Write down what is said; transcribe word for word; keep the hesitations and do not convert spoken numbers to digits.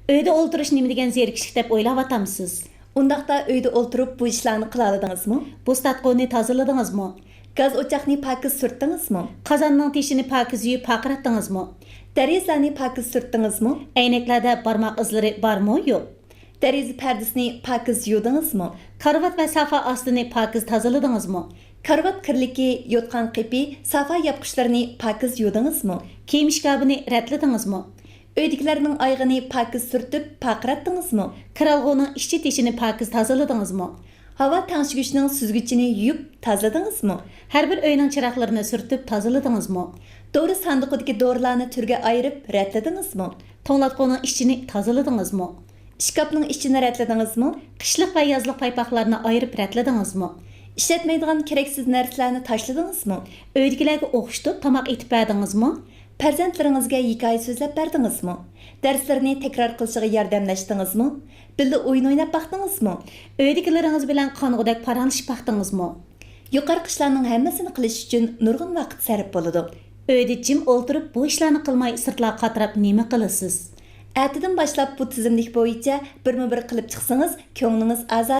ئۆيدە ئولتۇرۇش نېمە دېگەن زېرىكىشلىك دەپ ئويلاۋاتامسىز؟ ئۇنداقتا ئۆيدە ئولتۇرۇپ بۇ ئىشلارنى قىلالىدىڭىزمۇ؟ بۇستاتقۇنى تازىلىدىڭىزمۇ؟ گاز ئوچاقنى پاكىز سۈرتتىڭىزمۇ؟ قازاننىڭ تېشىنى پاكىز يۇيۇپ پارقىراتتىڭىزمۇ؟ دېرىزىلەرنى پاكىز سۈرتتىڭىزمۇ؟ ئەينەكلەردە بارماق ئىزلىرى بارمۇ يوق؟ دېرىزە پەردىسىنى پاكىز يۇدىڭىزمۇ؟ كارىۋات ۋە سافا ئاستىنى پاكىز تازىلىدىڭىزمۇ؟ كارىۋات كىرلىكى، يوتقان قېپى، سافا ياپقۇچلىرىنى پاكىز يۇدىڭىزمۇ؟ كىيىم ئىشكاپىنى رەتلىدىڭىزمۇ؟ ئۆيدىكىلەرنىڭ ئايىغىنى پاكىز سۈرتۈپ پارقىراتتىڭىزمۇ؟ كىرئالغۇنىڭ ئىشچى تېشىنى پاكىز تازىلىدىڭىزمۇ؟ ھاۋا تەڭشىگۈچنىڭ سۈزگۈچىنى يۇيۇپ تازىلىدىڭىزمۇ؟ ھەر بىر ئۆينىڭ چىراغلىرىنى سۈرتۈپ تازىلىدىڭىزمۇ؟ دورا ساندۇقىدىكى دورىلارنى تۈرگە ئايرىپ رەتلىدىڭىزمۇ؟ توڭلاتقۇنىڭ ئىچىنى تازىلىدىڭىزمۇ؟ ئىشكاپنىڭ ئىچىنى رەتلىدىڭىزمۇ؟ قىشلىق ۋە يازلىق پايپاقلارنى ئايرىپ رەتلىدىڭىزمۇ؟ ئىشلەتمەيدىغان كېرەكسىز نەرسىلەرنى تاشلىدىڭىزمۇ؟ ئۆيدىكىلەرگە ئوخشىتىپ تاماق ئېتىپ بەردىڭىزمۇ؟ پەرزەنتلىرىڭىزگە ھېكايە سۆزلەپ بەردىڭىزمۇ؟ دەرسلىرىنى تەكرار قىلىشىغا ياردەملەشتىڭىزمۇ؟ بىللە ئويۇن ئويناپ باقتىڭىزمۇ؟ ئۆيدىكىلىرىڭىز بىلەن قانغۇدەك پاراڭلىشىپ باقتىڭىزمۇ؟ يۇقىرىقى ئىشلارنىڭ ھەممىسىنى قىلىش ئۈچۈن نۇرغۇن ۋاقىت سەرپ بولىدۇ. ئۆيدە جىم ئولتۇرۇپ، بۇ ئىشلارنى قىلماي، سىرتلارغا قاتراپ نېمە قىلىسىز؟ ئەتىدىن باشلاپ بۇ تىزىملىك بويىچە بىرمۇ بىر قىلىپ چىقسىڭىز، كۆڭلىڭىز ئازادە.